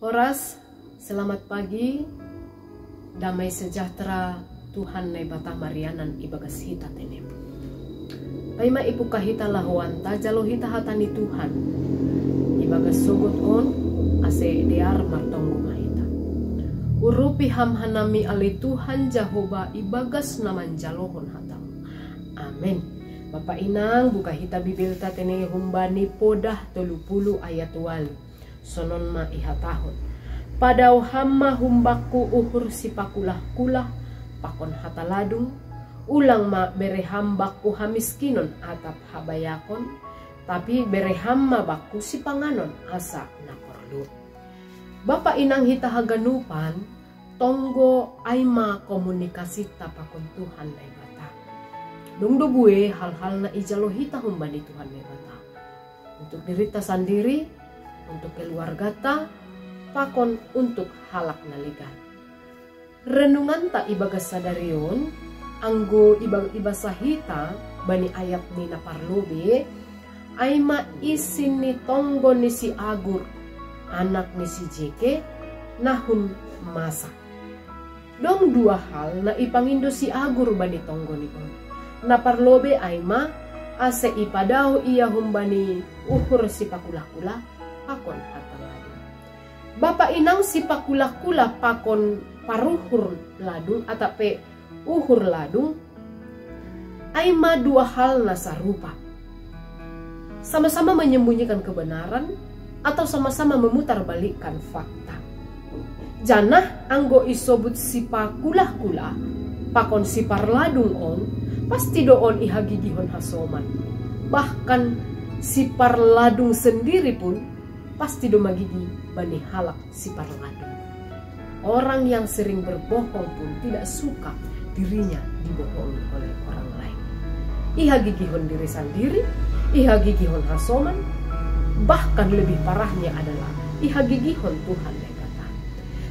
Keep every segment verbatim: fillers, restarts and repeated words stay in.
Horas, selamat pagi. Damai sejahtera Tuhan Naibata marianan ibagas hita tenem. Paima ipuka hita lahoanta, jalo hita hata ni Tuhan ibagas sogot on, ase dear martonggo ma hita. Urupi ham hanami ale Tuhan Jahowa ibagas na manjalohon hatam. Amen. Bapa inang, buka hita Bibelta tene humbani Podah tolu pulu ayat walu. Sonon ma ihatahon: Padao ham ma humbakku uhur sipakulah-kulah pakon hata ladung, ulang ma bere ham bakku hamiskinon atap habayakon, tapi bere ham ma bakku sipanganon asa na porlu. Bapa inang hita haganupan, tonggo ai ma komunikasita pakon Tuhan Naibata. Dong do bue hal-hal na ijalo hita humbani Tuhan Naibata. Untuk dirita sandiri, untuk keluargata, pakon untuk halak na legan. Renunganta ibagas sadari on, anggo iba-, ibasa hita bani ayat ni na parlobe, ai ma isi ni tonggo ni si Agur, anak ni si Jeke, na hun Masa. Dong dua hal na ipangindo si Agur bani tonggo ni on. Na parlobe ai ma, ase ipadao ia humbani uhur sipakulah-kulah pakon hata ladung. Bapa inang, sipakulah-kulah pakon paruhur ladung atap pe uhur ladung, ai ma dua hal na sarupa. Sama-sama menyembunyikan kebenaran atau sama-sama memutarbalikkan fakta. Janah anggo isobut sipakulah-kulah pakon siparladung on, pasti do on ihagigihon hasoman. Bahkan siparladung sendiri pun pasti do magigi bani halak siparladung. Orang yang sering berbohong pun tidak suka dirinya dibohongi oleh orang lain. Ihagigihon diri sandiri, ihagigihon hasoman, bahkan lebih parahnya adalah ihagigihon Tuhan Naibata.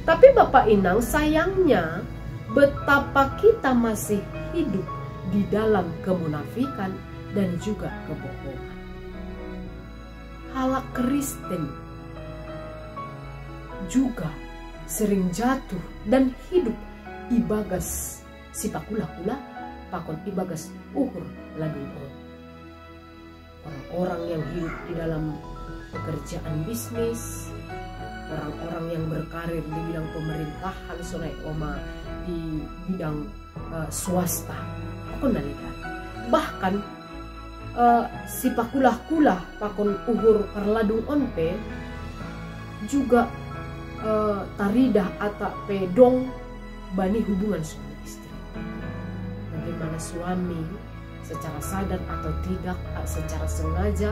Tapi Bapa inang, sayangnya betapa kita masih hidup di dalam kemunafikan dan juga kebohongan. Halak Kristen juga sering jatuh dan hidup ibagas sipakulah-kulah pakon ibagas uhur ladung on. Orang-orang yang hidup di dalam pekerjaan bisnis, orang-orang yang berkarir di bidang pemerintahan, sonai homa di bidang eh, swasta. Pakon na legan. Bahkan eh, sipakulah-kulah pakon uhur parladung on pe juga eh, taridah atap pe dong bani hubungan suami istri. Bagaimana suami secara sadar atau tidak, a-, secara sengaja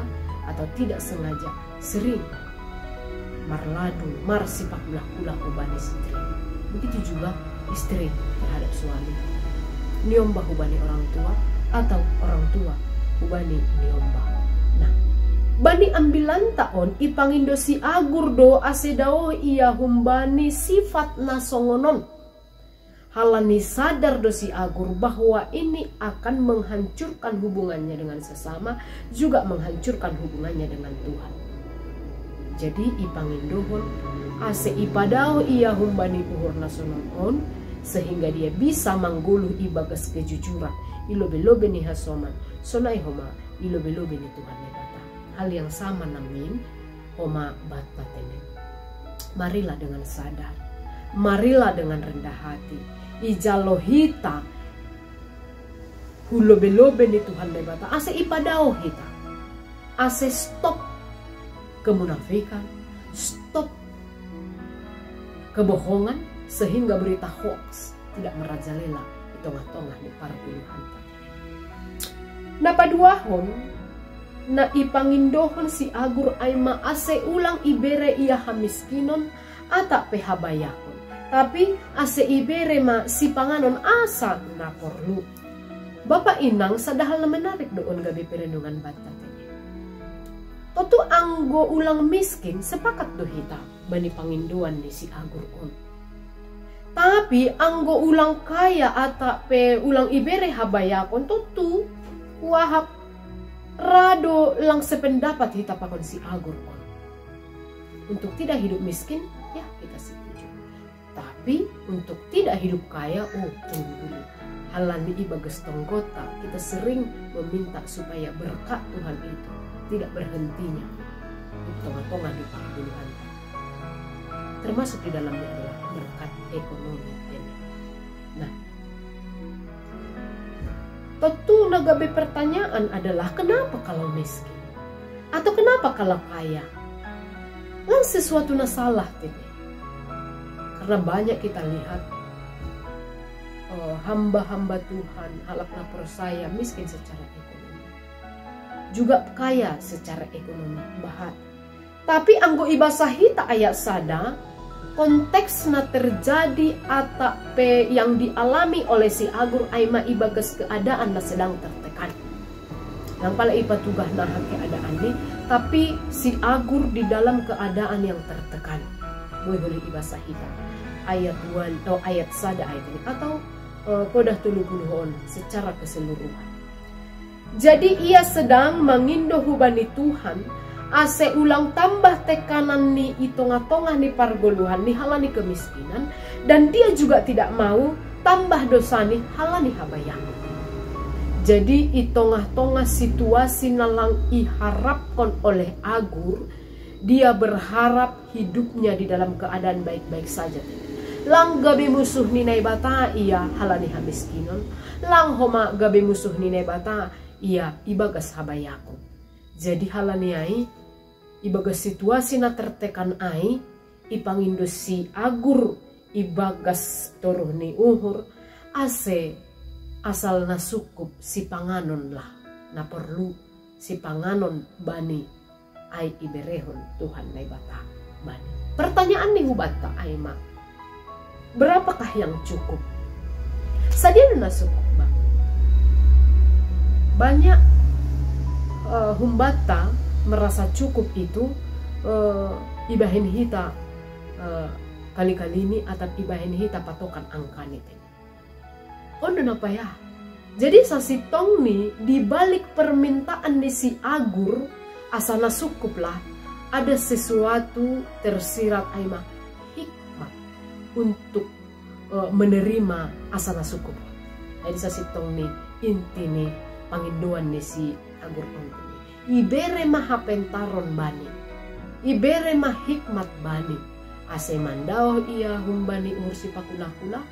atau tidak sengaja, sering marladung, marsipakulah-kulah hubani istri. Begitu juga istri terhadap suami. Niombah hubani orang tua atau orang tua hubani niombah. Nah, bani ambilanta on ipangindo si Agur do ase dao ia humbani sifat na songon on. Halani sadar do si Agur bahwa ini akan menghancurkan hubungannya dengan sesama, juga menghancurkan hubungannya dengan Tuhan. Jadi ipangindohon ase ipadao ia humbani uhur na sonon on, sehingga dia bisa manggoluh ibagas kejujuran, ilobe-lobe ni hasoman, sonai homa ilobe-lobe ni Tuhan Naibata. Hal yang sama namin homa banta tenem. Marilah dengan sadar, marilah dengan rendah hati. Ijalo hita hu lobe-lobe ni Tuhan Naibata ase ipadao hita, ase stop kemunafikan, stop kebohongan, sehingga berita hoax tidak merajalela di tongah-tongah ni parpuluhan. Na paduahon, na ipangindohon si Agur ai ma ase ulang ibere ia hamiskinon atap pe habayakon, tapi ase ibere ma sipanganon asa na porlu. Bapa inang, sada hal na menarik do on gabe perenungan banta tenem. Tontu anggo ulang miskin sepakat do hita bani pangindoan ni si Agur on. Tapi anggo ulang kaya atap pe ulang ibere habayakon, tontu huahap ra do lang sependapat hita pakon si Agur on. Untuk tidak hidup miskin, ya, kita setuju. Tapi untuk tidak hidup kaya, oh, tunggu dulu. Halani ibagas tonggota, kita sering meminta supaya berkat Tuhan itu tidak berhentinya di tongah-tongah di parguluhan. Termasuk di dalamnya adalah berkat ekonomi, ya. Nah, tentu na gabe pertanyaan adalah, kenapa kalau miskin? Atau kenapa kalau kaya? Lang sesuatu na salah, tete. Karena banyak kita lihat, eh, hamba-hamba Tuhan, halak na percaya, miskin secara ekonomi. Juga kaya secara ekonomi, bahat. Tapi anggo ibasa hita ayat sada, konteks na terjadi atap yang dialami oleh si Agur ai ma ibagas keadaan na sedang tertekan. Lang pala ipatugah na keadaan ni, tapi si Agur di dalam keadaan yang tertekan. Boi holi ibasa hita. Ayat dua, oh, ayat sada ayat ini. Atau, eh, podah tolu puluh on secara keseluruhan. Jadi ia sedang mangindo hubani Tuhan, ase ulang tambah tekanan ni i tongah-tongah ni pargoluhan ni halani kemiskinan, dan dia juga tidak mau tambah dosa ni halani habayakon. Jadi i tongah-tongah situasi na lang iharapkon oleh Agur, dia berharap hidupnya di dalam keadaan baik-baik saja. Lang gabe musuh ni Naibata ia halani hamiskinon, lang homa gabe musuh ni Naibata ia ibagas habayakon. Jadi halani ai, ibagas situasi na tertekan ai, ipangindo si Agur ibagas toruh ni uhur, ase asal na sukup sipanganon lah, na porlu sipanganon bani ai iberehon Tuhan Naibata bani. Pertanyaan ni hubanta ai ma, berapakah yang cukup? Sadia do na sukup, Bang? Banyak, eh, humbanta merasa cukup itu, eh, ibahen hita, eh, kali-kali ni atap ibahen hita patokan angka ni tadi. On do na payah. Jadi sasintong ni di balik permintaan ni si Agur, asa na sukup lah, ada sesuatu tersirat ai ma hikmat untuk, eh, menerima asa na sukup. Jadi sasintong ni inti ni pangindoan ni si Agur on tadi. Ibere ma hapentaron bani. Ibere ma hikmat bani. Ase mandaoh ia humbani uhur sipakula-kula,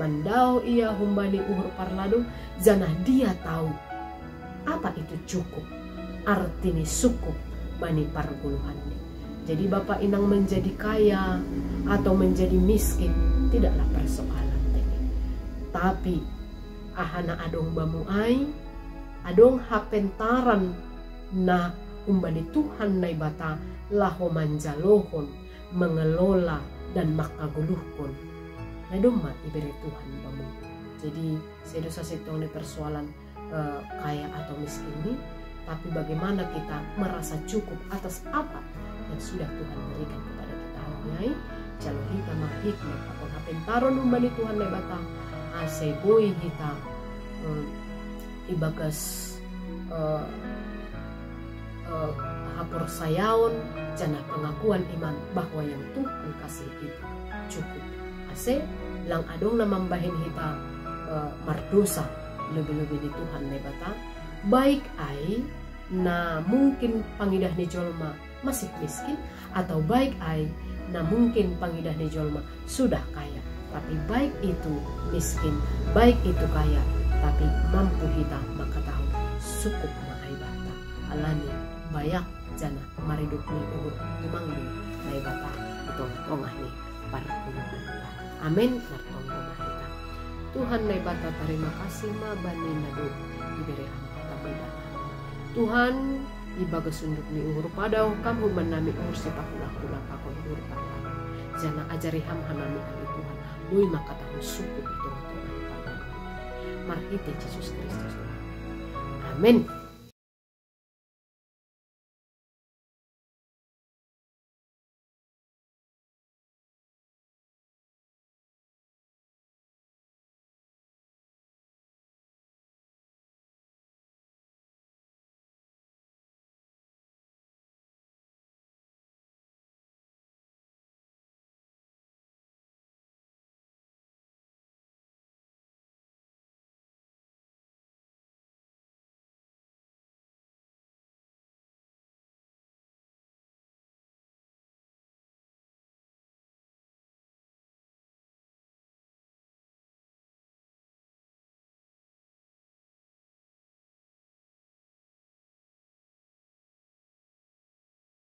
mandaoh ia humbani uhur parladu, janah dia tahu apa itu cukup, arti ni sukup bani pargoluhan ni. Jadi bapa inang, menjadi kaya atau menjadi miskin tidaklah persoalan tadi. Tapi aha na adong bamu ai, adong hapentaran na humbani Tuhan Naibata laho manjalohon, mengelola, dan mangkagoluhkon. Na domma ibere Tuhan bamu. Jadi sedo sasintong ni persoalan, eh, kaya atau miskin ni, tapi bagaimana kita merasa cukup atas apa yang sudah Tuhan berikan kepada kita. Halani ai, jalo hita ma hikmat pakon hapentaron humbani Tuhan Naibata, ase boi hita, eh, ibagas, eh, eh, haporsayaon janah pengakuan iman bahwa yang Tuhan kasih itu cukup. Ase lang adong na mambahen hita, eh, mardosa lobi-lobi ni Tuhan Naibata, baik ai na mungkin pangidah ni jolma masih miskin, atau baik ai na mungkin pangidah ni jolma sudah kaya. Tapi baik itu miskin, baik itu kaya, tapi mampu hita mangkatahon sukup ma ai banta. Halani bayak janah maridop ni uhur tumang do Naibata di tongah-tongah ni pargoluhanta. Amen. Martonggo ma hita. Tuhan Naibata, tarima kasih ma bani na dob ibere Ham hata bolon. Tuhan, ibagas unduk ni uhur padaoh Kam humbannami uhur sipakula-kula pakon uhur parladu. Janah ajari Ham hanami ale Tuhan, boi mangkatahon sukup i tongah-tongah ni pargoluhan. Marhite Jesus Kristus Tuhan. Amen.